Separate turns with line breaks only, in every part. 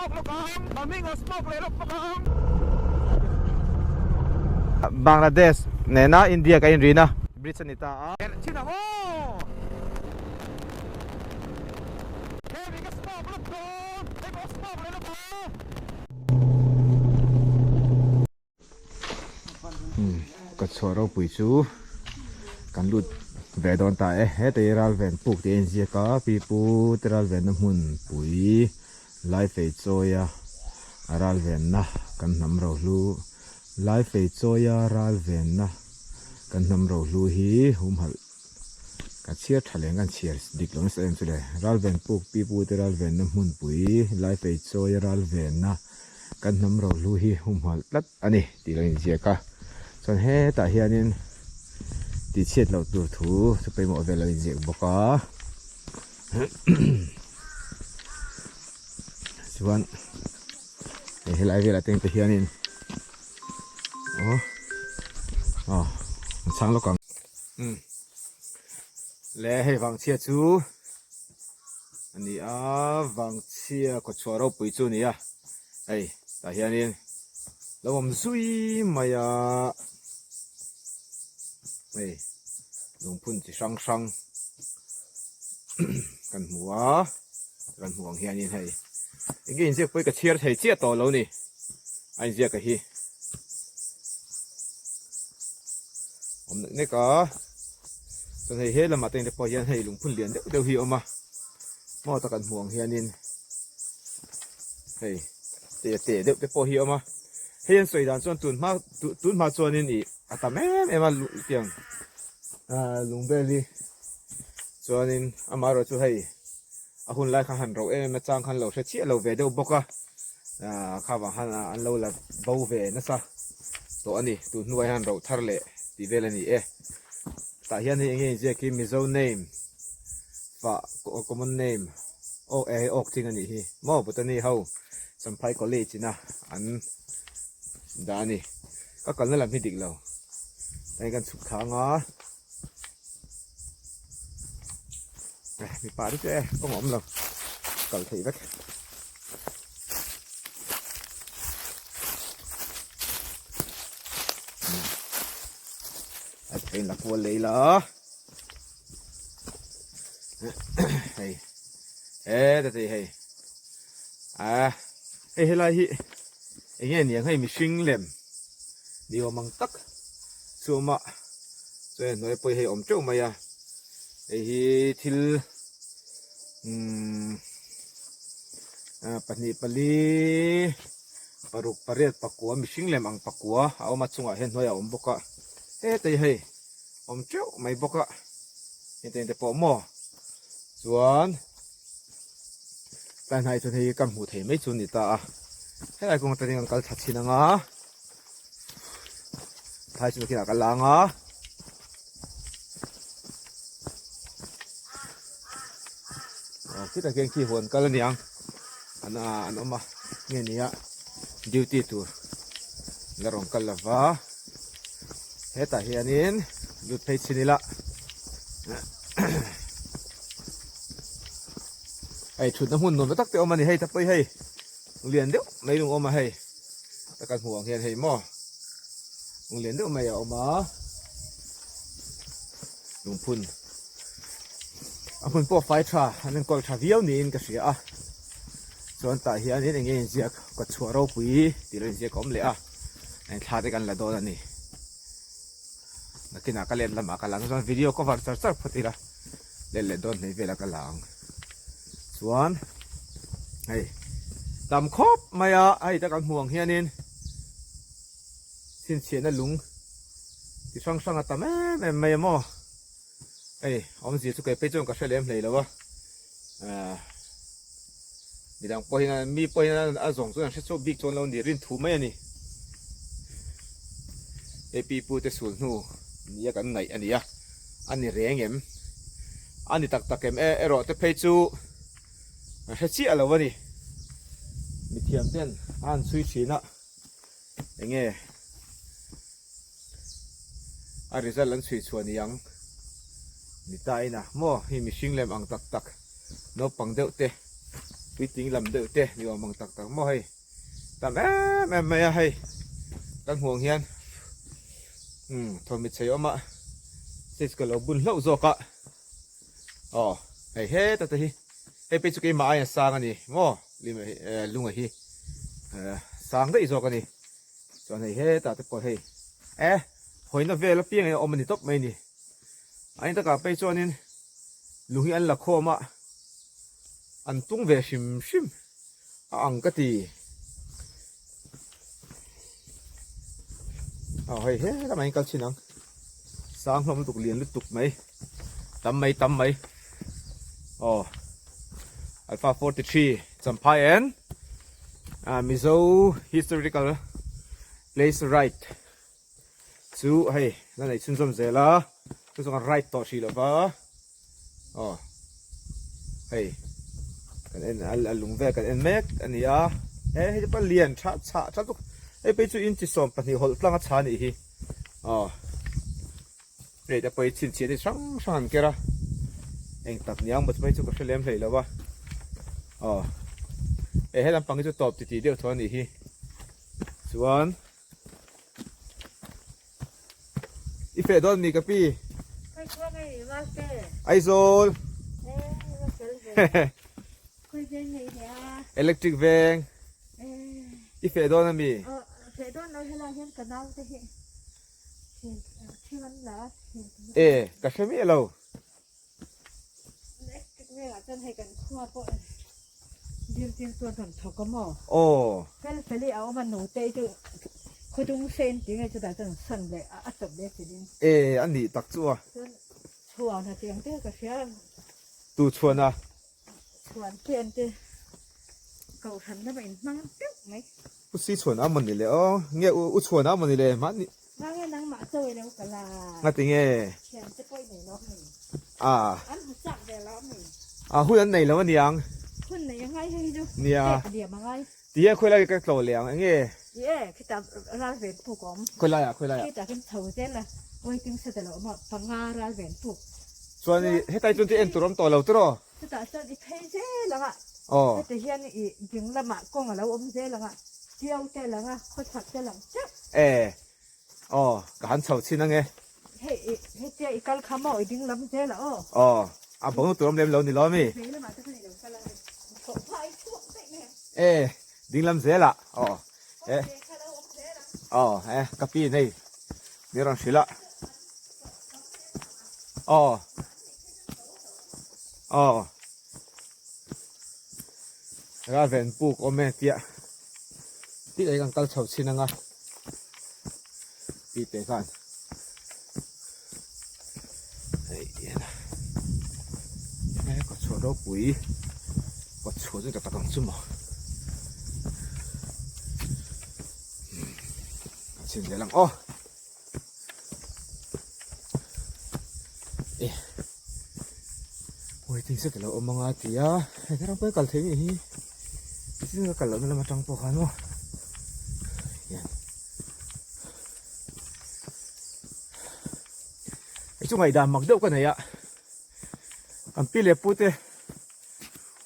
smoke lawk ang, Mamingo smoke leh lawk bawk ang. Bangladesh nena India ka inrin a, bridge a ni ta a. Chhin ang aw! Hemi ka smoke lawk dawn, hei pawh smoke leh lawk ang. Ka chhuah ropui chu kan lut ve dawn ta e heta hi ralven puk tih a inziak a pipu te ralvenna hmun pui lai fei chawia ralvenna kan hnam rohlu lai fei chawia ralvenna kan hnam rohlu hi humhalh Ka chhiar tha leh ang kan chhiar dik lo nasa em chu le. Ralven puk pipu te ralvenna hmunpui Laifei chawia ralvenna kan hnam rohlu hi humhalh tlat a ni tih lo inziak a. Chuan hetah hianin tihchhiat loh tur thu chu pawimawh vel lo inziak bawk a. Chuan hei helai velah te hianin aw aw an chhang lawk ang. Umm le hei vangchhia chu a ni a vangchhia kawtchhuah ropui chu a ni a hei tah hianin lo awm zui mai a hei lungphun chi hrang hrang kan hmu a kan hmu ang hianin hei enge inziak pawh hi ka chhiar thei chiah tawh lo ni a inziak a hi. Awm nek nek a chuan hei he lamah te pawh hian hei lungphun lian deuh deuh hi a awm a maw tak an hmuh ang hianin hei te te deuh te pawh hi a awm a hei an sawi dan chuan tun hma tun hma chuanin ih a tam em em a tiang ah lung vel hi chuanin amaherawh chu hei a hun lai kha han ro em em a chang khan lo hre chiah lo ve deuh bawk a ah kha vang khan an lo la bo ve nasa tawh a ni tun hnuai hian ro thar leh tih vel a ni e tah hian hei eng nge inziak hi Mizo name fah common name awk eh awk thing a nih hi maw botany ho Champhai college ina an dah a ni ka kalna lam hi dik lo hei kan chhuk thla anga. Mipa te chu e kawng a awm lo kal theih vek. A train la kual lei la hei e ta ti hei a hei helai hi enge niang hei mihring lem ni awm ang tak chu awm a chuan hnuai pawh hei awm teuh mai a hei hi thil umm pahnih pali paruk pariat pakua mihring lem ang pakua a awm a chungah hian hnuai a awm bawk a hetah hi hei awm teuh mai bawk a hetiang te pawh maw chuan. Tlai hnai chuan hei kan hmuh thei mai chu a ni ta a, helai kawng atangin kan kal thla chhin ang a, thlai chu nakinah ka la ang a. Aw khitah khian khi huan kal a ni ang, an an awm a nge ni a duty tur la rawn kal lo va, hetah hianin lut phei chhin ila. Hei thutna hmun nuam tak te awm a ni hei ta pawh hi hei lian deuh mai lung awm a hei ta kan hmuh ang hian hei maw lung lian deuh mai a awm a lungphun a hmun pawh fai tha an enkawl tha viau niin ka hria a chuan tah hianin eng nge inziak kawtchhuah ropui tih lo inziak a awm leh a thla te kan la dawn a ni. Nakinah ka let lamah ka la ang chuan video cover char char phawt ila let leh dawn hnei velah ka la ang chuan hei tam khawp mai a hei ta kan hmu ang hianin chhinchhiahna lung chi hrang hrang a tam em em mai a maw hei awmzia chu kei phei chuan ka hre lem hlei lo a ah midang pawh hian mi pawh hian a zawng chuan an hre chhuak bik chuan lo ni rin thu mai a ni hei pi pu te sul hnu nia kan ngaih a ni a a ni reng em a ni tak tak em e erawh te phei chu an hre chiah lo a ni mithiam ten a han chhui thin a enge a result an chhui chhuah ni ang ni ta ina maw hei mihring lem ang tak tak naupang deuh te. Puitling lam deuh te ni awm ang tak tak maw hei tam em em mai a hei kan hmuh ang hian umm thawmhnaw chei awm a stage ka lo bun hlauh zawk a aw hei heta te hi hei phei chu keimah aiin a sang a ni maw lunga hi sang daih zawk a ni chuan hei hetah te pawh hei e hawina vel apiang in a awm a ni tawp mai a ni. A in takah phei chuanin lung hi an la khawm a, an tung ve hrim hrim a ang ka ti. Aw hei he lamah hian kal chhin ang, sang hlawm lutuk lian lutuk mai, tam mai tam mai aw Alpha 43 Champhai and Mizo historical place right. Chu hei la nei chhunzawm zel a chu chuan right tawh hrih lova aw hei kan en a lung vel kan en mek a ni a he hei te pawh lian tha chhah tha lutuk hei phei chu inchi 12 hawlh tlang a chha a nih hi aw hei te pawh hi chhinchhiah te hrang hrang an ker a eng tak niang maw chu phei chu ka hre lem hlei lo va aw he lampang hi chu tawp titih deuh tho a nih hi chuan. I feh dawn mi ka pi? Aizawl. Electric veng. I feh dawn ami? E ka hre miah lo. Aw. E a nih tak chu a. Tu chhuan a? U si chhuan a mawni le aw. Nge u chhuan a mawni le mahni.
Nang e nangmah chaw i lo kal a.
Ngati nge?
Thian te pawh i nei lo ami?
A.
An hmu chak ve lo ami?
A hun an nei lo aniang.
Hun nei a ngai hei hi chu.
Nia.
Cake a diam a ngai.
Ti hian khawi lai ka tlawh leh ang enge?
Ti e, khitah ral ven puk a awm.
Khawi laiah khawi laiah?
Khitah khin chho zel a, waiting shed a lo awm a, panga ral ven puk.
Chuan i hetlai chuan chu en tur a awm tawh lo tiraw?
Chutah chuan i phei zel ang a,
Aw.
heti hian i ding lamah kawng a lo awm zel ang a, Tiau te lang a, khawchhak te lang teuh.
E, aw, ka han chho chhin ange.
Hei, hei tia i kal kha maw, i ding lam zel a aw.
Aw, a bawng tur awm lem lo ni lo ami?
Vei lamah te khan i lo kal ange, thawh hma i chhuak daih mai ang.
E, ding lam zel a, aw. E, aw, e, ka pi in hei, mi rawn hrilh a. Aw, aw. Raven puk awm e tia tih leh kan kal chho chhin anga tih teh khan hei tian a he kawtchhuah ropui kawtchhuah chu tak ang chu maw kan chhin zel ang aw. Waiting shed alo awm anga ti a hei ram pawh hi kal theih anih hi tin ka kal lohna lam atang pawh khan maw hian hei chu ngaihdan mak deuh ka nei a kan pi leh pu te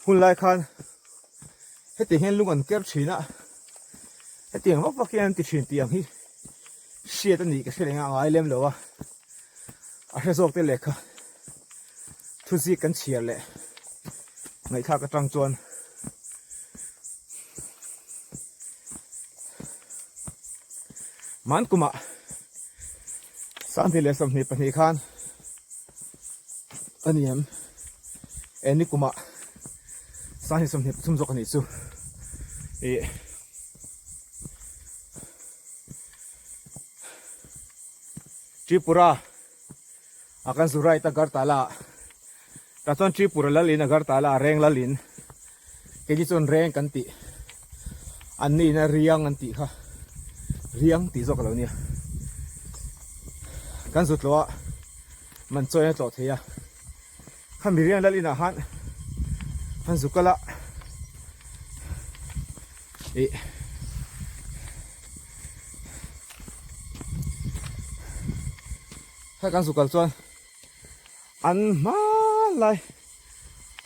hun lai khan hetiang hian lung an ker thin a hetiang vak vak hian an ti thin tih ang hi. Hriat a nih ka hre leh nghah ngai lem lo a, a hre zawk te lehkha thuzik kan chhiar leh ngaihthlak atang chuan man kumah 2022 khan a ni em e ni kumah 2023 zawk a nih chu ih. Tripura a kan zu right Agartala ah tah chuan Tripura lal in Agartala ah reng lal in keini chuan reng kan tih an ni in a riang an tih kha riang tih zawk a lo nia kan zu tlawh a man chawi a tlawh thei a khami riang lal inah khan an zu kal a ih Hei kan zuk kal chuan an hma lai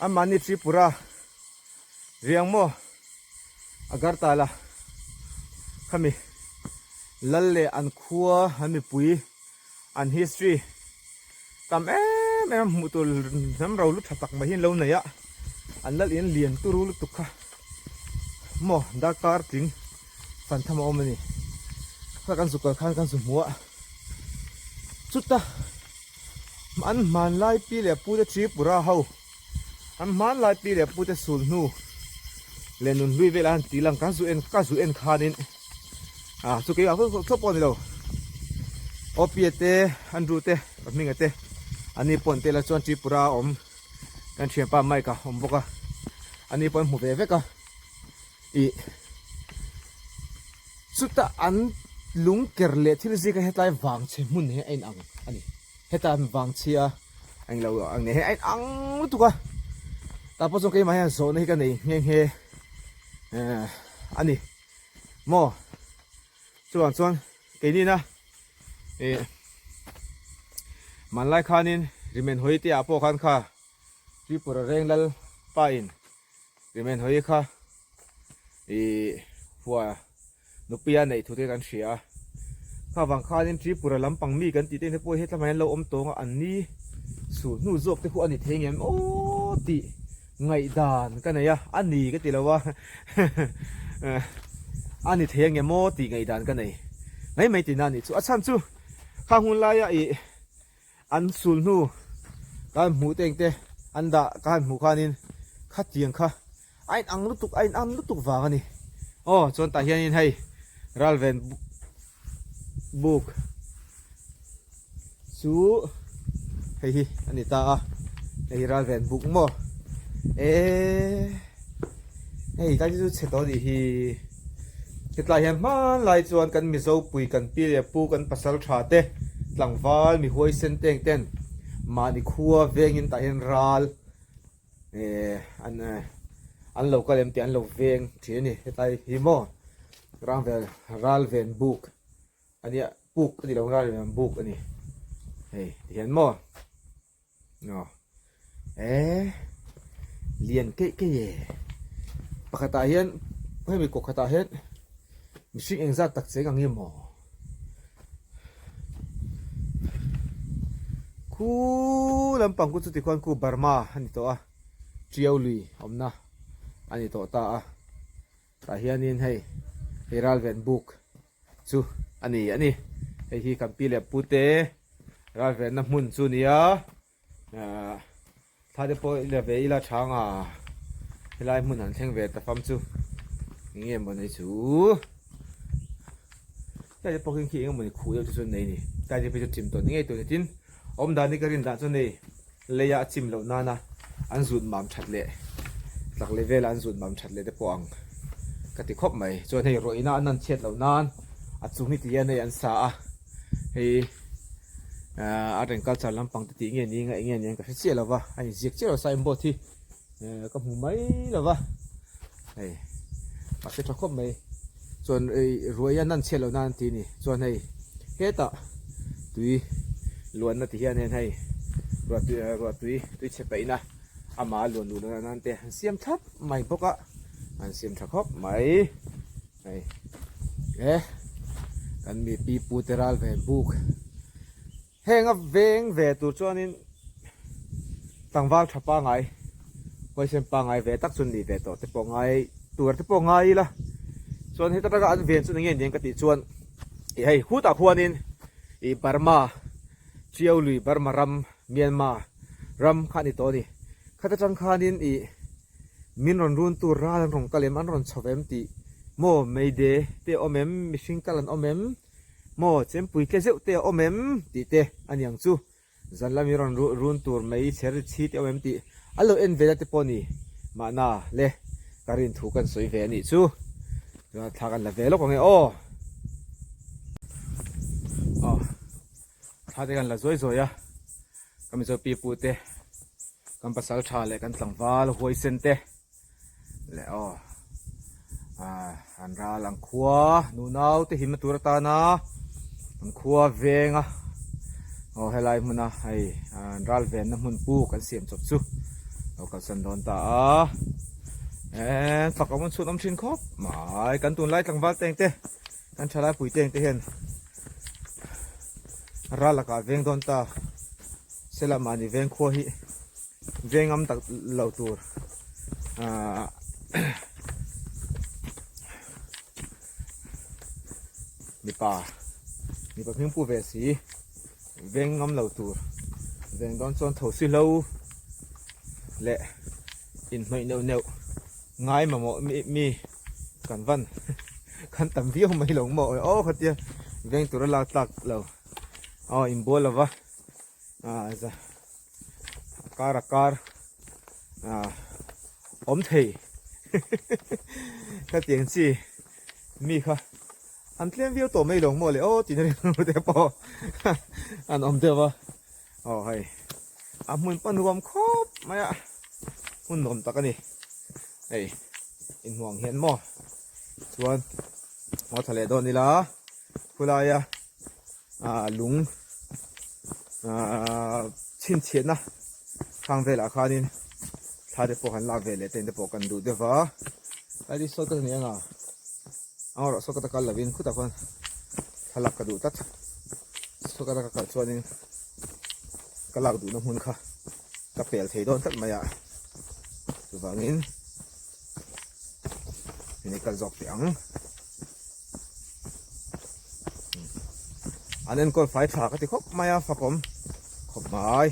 an mahni Tripura. Riang maw Agartala khami lal leh an khua an mipui an history tam em em hmuh tur hnam ro lu tha tak mai hi an lo nei a, an lal in lian turu lutuk kha maw darkar tling fan tham a awm a ni. Kha kan zuk kal khan kan zu hmu a, chuta an hmanlai pi leh pu te Tripura ho. An hmanlai pi leh pute sul hnu leh nun hlui velah an tih lang kan zu en ka zu en khanin ah chu keimah chauh chauh pawh a ni lo Opia te Andrew te ka hminga te ani pawh an tel a chuan Tripura a awm kan thianpa Mike a awm bawk a ani pawh an hmu ve vek a ih chutah an lung ker leh thil zika hetlai vang chhe hmun hi a inang a ni heta vang chhia. Eng lo ang nei hi a inang lutuk a, tah pawh chuan keimah hian zawhna hi ka nei nghe nghe eh a ni maw chuvang chuan keini na eh hmanlai khanin Rimen hawi te ah pawh khan kha Tripura reng lal pa in Rimen hawi kha ih hua Nupuia neih thu te kan hria a, kha vang khanin Tripura lampang mi kan tih te pawh hi hetlai an lo awm tawng a, an ni chhur hnu zawk te khu a ni thei ngem aw tih ngaihdan ka nei a, a ni ka ti lo a, a ni thei angem aw tih ngaihdan ka nei mai mai tihna a nih chu. A chhan chu kha hun laia ih An sul hnu ka han hmuh te engte an dah ka han hmuh khanin khatiang kha a inang lutuk a inang lutuk vang a ni. Aw chuan tah hianin hei ralven buk chu hei hi a ni ta a, hei hi ralven buk maw eee hei tlai chu chhe tawh a nih hi hetlai hian hmanlai chuan kan Mizo pui kan pi leh pu kan pasal tha te tlangval mi huaisen teng ten mahni khua vengin tah hian ral eh an an lo kal em tih an lo veng thin a ni hetlai hi maw rangvel ral ven buk a nia puk a ni lo ral ven buk a ni hei tihian maw. Aw eh lian keih keih e pakhatah hian hemi kaw khatah hian mihring engzat tak cheng ang emaw khu lampang khu chu tikhuan khu Burma a ni tawh a Tiau lui awmna a ni tawh ta a tah hianin hei hei ralven buk chu a ni a ni hei hi kan pi leh pu te ralvenna hmun chu a ni a ahh thla te pawh ila ve ila chhang a helai hmun an thleng ve ta fam chu eng nge maw nei chu tlai te pawh khi eng emaw ni khuh deuh te chu an nei a ni tlai te phei chu chim tawh ni ngei tur ni tin awm dan hi ka rin dan chu nei leia a chim loh nana an zut mam that leh tlak leh vela an zut mam that leh te pawh ang ka ti khawp mai. Chuan hei rawihna an an chhiat loh nan a chung hi ti hian hei an sa a, hei ahh art and culture lampang te tih nge ni nga eng nge ni ang ka hre chiah lo va, a inziak chiah lo signboard hi ka hmu mai lo va, hei mahse tha khawp mai. Chuan hei ruai an an chhiat loh nan an ti a ni, chuan hei hetah tui luanna ti hian hei ruah tui ruah tui tui chhe paihna amah a luan duh loh nan te an siam thlap mai bawk a, an siam tha khawp mai hei e kan mi pi pu te ral ve buk heng a veng ve tur chuanin tlangval tha pangai huaisen pangai ve tak chu an nih ve tawh te pawh ngai tur te pawh ngai ila chuan heta taka an ven chu eng nge ni ang ka tih chuan ih hei hutah khuanin ih Burma Chiau lui Burma ram Myanmar ram kha a ni tawh a ni khata tang khanin ih min rawn run tur ral an rawn kal em an rawn chho em tih maw meide te a awm em mihring kal an awm em maw chempui tle zeuh te a awm em tih te a ni ang chu. Zan lam i rawn run tur mai chher chhi te awm em tih a lo en ve na te pawh ni mahna le ka rin thu kan sawi ve a nih chu chuan thla kan la ve lawk ang e aw aw thla te kan la zuai zuai a ka mizo pi pu te kan pasal tha leh kan tlangval huaisen te leh aw ah an ral ang khua nunau te himna tur atana an khua venga aw helai hmuna hei an ral venna hmun puk an siam chawp chu lo kalsan dawn ta a. Eee fak awm an chhun awm thin khawp mai kan tunlai tlangval teng te kan thalai pui teng te hian ral lakah veng dawn ta sela mahni veng khua hi veng ngam tak lo tur ahh mipa mipa hming pu ve si veng ngam lo tur veng dawn chuan tho si hlo leh. Inhnawih neuh neuh ngai mamawh mi mi kan van kan tam viau mai lo maw aw khatia veng tura lak tlak lo aw inbual lova ah za a kar a kar ah awm thei khatiang chi mi kha an tlem viau tawh mai lo maw le aw tih na rilru te pawh an awm deuh a. Aw hei a hmun pawh nuam khawp mai a hmun nuam tak a ni hei inhmuh ang hian maw chuan ngaw tha leh dawn ila khulaia ah lung ah chhinchhiahna thlang velah khanin thla te pawh han lak ve leh te te pawh kan duh deuh va heti sawi ka ni ang a amaherawhchu sawi ka ta kal lovin khutah khuan thlalak ka duh tlat. Chhuak atanga ka kal chuanin ka lak duhna hmun kha ka pel thei dawn tlat mai a, chuvangin min ei kal zawk teh ang. An enkawl fai tha ka ti khawp mai a, fakawm khawp mai.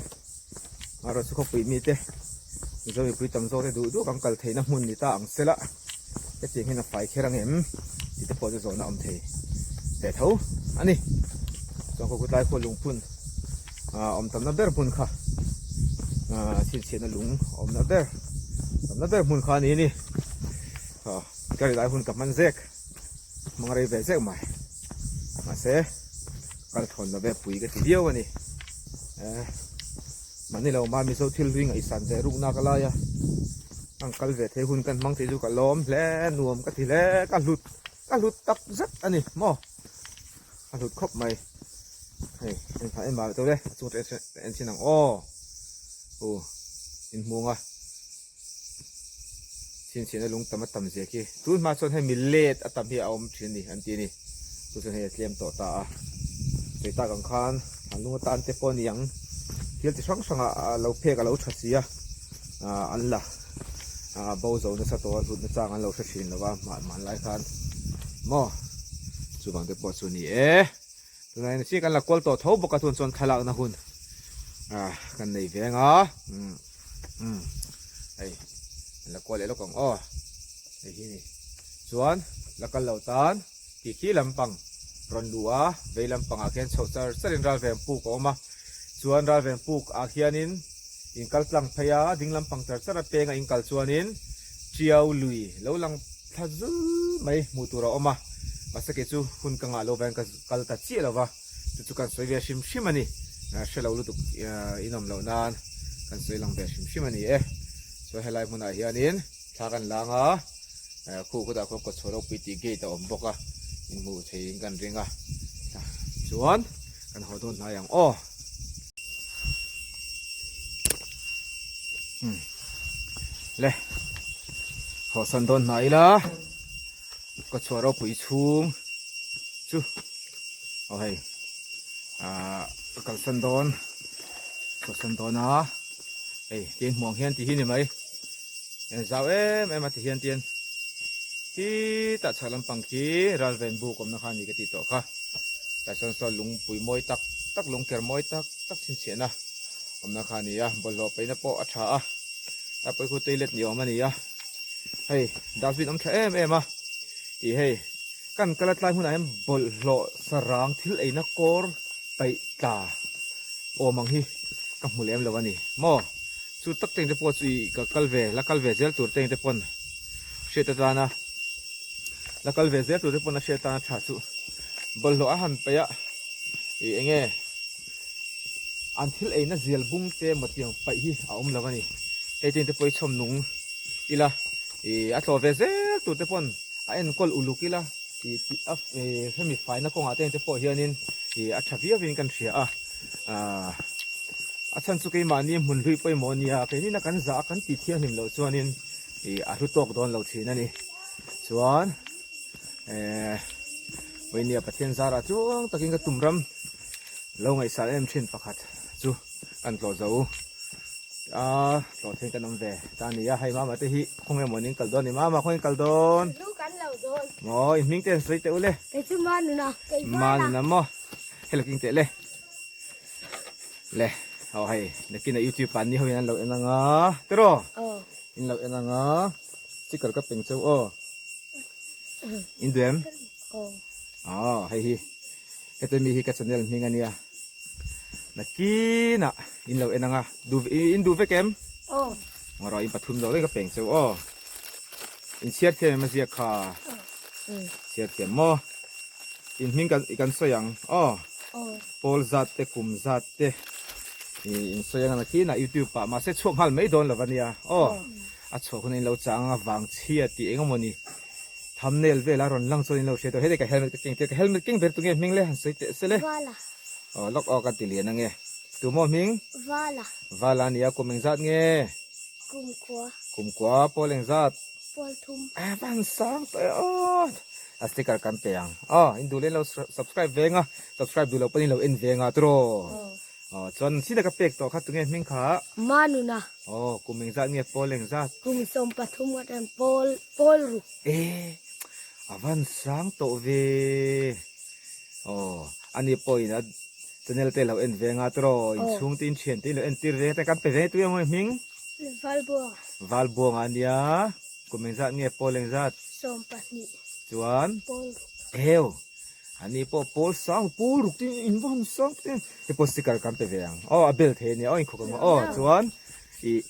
Amaherawhchu khawpui mite Mizo mipui tam zawk te duh duh kan kal theihna hmun ni ta ang sela hetiang hian a fai kher ang em tih te pawh chu zawhna awm thei ve tho a ni. Chuan khaw tlai khaw lungphun ah awm tamna ber hmun kha ah chhinchhiahna lung awmna ber tamna ber hmun kha a ni a ni. Aw ka ri lai hun ka hman zek hmang rei ve zek mai mahse kal thawn lo ve pui ka ti viau a ni. Eh mahni lo mah Mizo thil hlui ngaihsan ve rukna ka lai a an kal ve thei hun kan hmang thei chu ka lawm hle nuam ka ti hle ka hlut ka hlut tak zet a ni maw ka hlut khawp mai hei en phah en mah tawh le a chung te en chin ang aw u inhmung a chhinchhiahna lung tam a tam zia khi tun hma chuan hei millet a tam hi a awm thin a ni an ti a ni chu chuan hei a tlem tawh ta a sawi tak ang khan an lung atan te pawh a ni ang thil chi hrang hrang ah lo phek a lo tha si a ah an la ah bo zo nasa tawh a hlutna chang an lo hre thin lo va hmanlai khan maw chuvang te pawh chu a ni e. Tunah hian chiah kan la kual tawh tho bawk a tun chuan thlalakna hun ah kan nei ve ang a umm umm hei kan la kual leh lawk ang aw hei hi ni chuan la kal lo tan tih khi lampang rawn luh a vei lampangah khian chhoh char char in ralveng puk a awm a chuan ralveng puk ah khianin in kal tlang phei a ding lampang char char a peng a in kal chuanin Tiau lui lo lang thla zul mai hmuh tur a awm a, mahse kei chu hun ka ngah lo vang ka kal ta chiah lo va, chu chu kan sawi ve hrim hrim a ni, hre lo lutuk in awm loh nan kan sawi lang ve hrim hrim a ni e. Chuan helai hmunah hianin thla kan lang a, khu khutah khuan kawtchhuah ropui tih gate a awm bawk a, in hmuh theihin kan ring a, chuan kan haw dawn hnai ang aw. Le hawhsan dawn hna ila ka chhuah ropui chhung chu aw hei ah ka kalsan dawn chhuahsan dawn a hei tin hmuh ang hian ti hi ni mai zau em em a ti hian tin khi tah chhak lampang khi ralven buk awmna kha a ni ka tih tawh kha tah chuan saw lungpui mawi tak tak lungker mawi tak tak chhinchhiahna awmna kha a ni a bawlhhlawh peihna pawh a tha a a pawi khu toilet ni awm a ni a hei dustbin awm tha em em a ih hei kan kal a tlai hmunah hian bawlhhlawh sarang thil eina kawr paih tla awm ang hi ka hmu lem lo a ni maw chu tak teng te pawh chu ih ka kal ve la kal ve zel tur teng te pawn hriat atana la kal ve zel tur te pawn a hriat atana tha chu bawlhhlawh a han paih a ih eng nge an thil eina zial bung te emaw tiang paih hi a awm lo a ni hei teng te pawh hi chhawm nung ila ih a tlawh ve zel tur te pawn a enkawl uluk ila ih tih a ih hemi faina kawngah te te pawh hianin ih a tha viau in kan hria a ah a chhan chu keimahni hmun hlui pawimawh a nia keinina kan zah a kan tih thianghlim loh chuanin. Ih a hlu tawk dawn lo thin a ni. Chuan eh Vawinia Pathian zarah chuang takin ka tum ram lo ngaihsal em thin pakhat chu kan tlawh zo a tlawh thein kan awm ve ta a ni a. Hei mama te hi khawnge maw ning kal dawn ni mama khawnge kal dawn?
Lu kan lo dawn.
Maw in hming te an sawi teh u le.
Kei chu Manuna, kei Vala.
Manuna maw hello king teh le. Le aw hei nakinah youtube ah ni ho in an lo en anga tiraw in lo en anga sticker ka peng cheu aw in duh em aw hei hi hete mi hi ka channel hming ania nakinah in lo en anga duh in duh vek em ngarawh in pathum zawk daih ka peng cheu aw in chhiar thiam em a ziak kha chhiar thiam maw in hming kan kan sawi ang aw. Pawl zat te kum zat te ih in sawi ang nakin ah youtube ah mahse chhuak nghal mai dawn lo ania aw a chhuah hun a in lo chang anga vang chhia tih eng emaw ni thumbnail vel a rawn lang chuan in lo hria tawh heti ka helmet ka keng tir ka helmet keng ber tunge hming le han sawi teh sele aw lawk aw ka ti lian ange tumaw hming
Vala
Vala ania kum engzat nge
kum kua
kum kua pawl engzat
pawl thum
a van sang tawh e aw. A sticker kan pe ang. Aw, in duh leh lo subscribe veng a, subscribe duh loh pawhin lo en veng a tiraw. Aw, chuan sina ka pek tawh kha tunge hming kha?
Manuna.
Aw, kum engzat nge pawl engzat?
Kum 13 ngawt em pawl pawl ru.
E, a van sang tawh ve. Aw, ani pawhin a channel te lo en veng a tiraw, inchhung te inthian te in lo entir veng a, chuan kan pe veng tunge maw hming?
Valbuanga.
Valbuanga ania, kum engzat nge pawl engzat?
12.
Chuan
Pawl ruk.
Heu, ani pawh pawl sang pawl ruk te in va han sang te hei pawh sticker kan pe ve ang aw a bel thei ania aw inkhawk ang aw chuan ih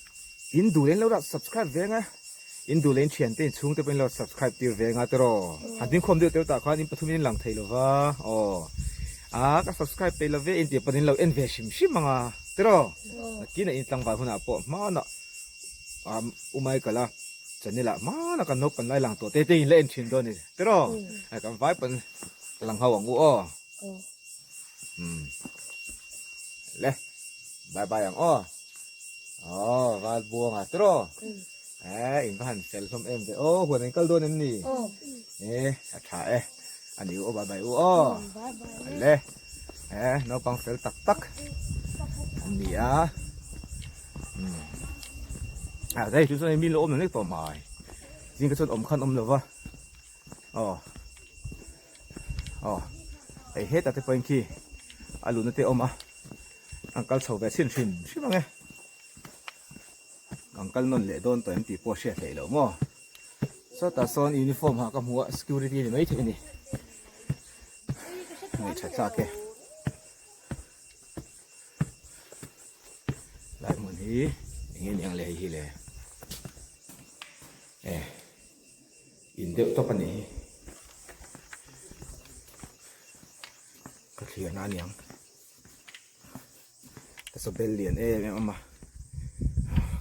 in duh leh in lo dah subscribe ve ang a in duh leh in thian te in chhung te pawh in lo subscribe tir ve ang a tiraw han dingkhawm deuh teuh tah khan in pathum in lang thei lo va aw a ka subscribe peih lo ve in tih pawn in lo en ve hrim hrim ang a tiraw nakinah in tlangval hunah pawh hmanah u Michael a Channel ah hmana kan naupang lai lang tawh te te in la en thin dawn a ni tiraw ai kan vai pawn lang ho ang u aw umm le bye bye ang aw aw val buang ah tiraw eh in va han fel hlawm em ve aw huan an kal dawn em ni eh a tha e a ni u aw bye bye u aw le eh naupang fel tak tak an ni a. A hei chu chuan mi lo awm nek tawh mai zing ka chuan awm khan awm lo va aw aw hei hetah te pawhin khi a luhna te a awm a an kal chho ve chhin hrim hrim ang e kan kal nawn leh dawn tawh em tih pawh a hriat theih loh maw sawtah sawn uniform ha ka hmu a security ni maithei a ni ngaih tha tlak e. Lai hmun hi eng nge ni ang le hei hi le e in deuh tawp a nih hi ka thlir na a niang ka saw bel lian em em a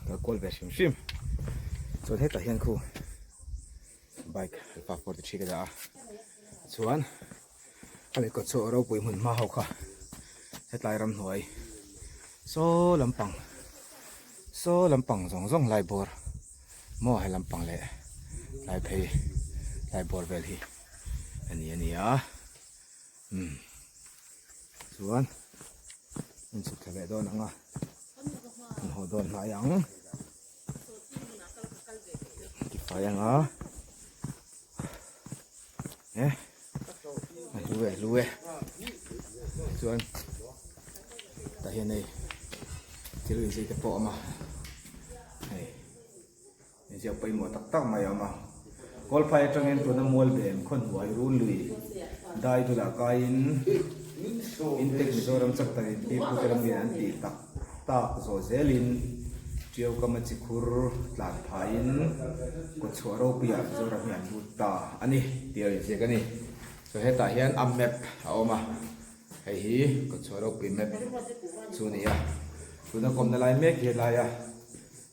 ka kual ve hrim hrim chuan hetah hian khu bike alpha 43 ka dah a chuan. A lehkawt chu a ropui hmun hma ho kha hetlai ramhnuai saw lampang saw lampang zawng zawng lai bawr maw he lampang leh tlai phei tlai bawr vel hi a ni a ni a umm chuan in chhuk thla leh dawn ang a an haw dawn hnai ang tifai ang a. Eh, a hlu e, hlu e. Chuan, tah hian hei thil inzei te pawh a awm a. Hei, inziak pawimawh tak tak mai a awm a. Kawlphai atangin tuna Mualbem khawnhnuai Runlui dai dulah kaiin Intake Mizoram chak takin Pi Pute Ramlian an tih tak tak zawh zelin Tiau kama chikhur tlan phaiin kawtchhuah ropuiah Mizoram hi an lut ta a ni tih a inziak a ni. So hetah hian a map a awm a, hei hi kawtchhuah ropui map chu a ni a. Tuna kawmna lai mek hi helaia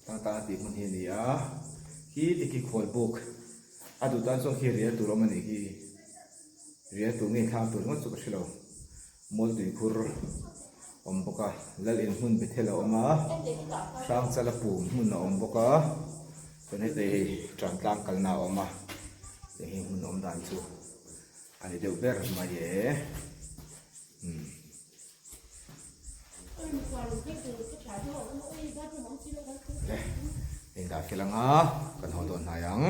tang tang a tih hmun hi a ni a, khi tikhi khualbuk a duh tan chuan khi rial tur awm a nih khi. Rial tur nge thlang tur ngawt chu ka hre lo. Mualtui khur awm bawk a, Lal in hmun Bethel a awm a, Hrangchala pum hmun a awm bawk a. Chuan heti hei ṭan tlang kalna a awm a, hei hi hmun awm dan chu a ni deuh ber mai e. Umm. Le, hei indah fel ang a, kan haw dawn hnai ang.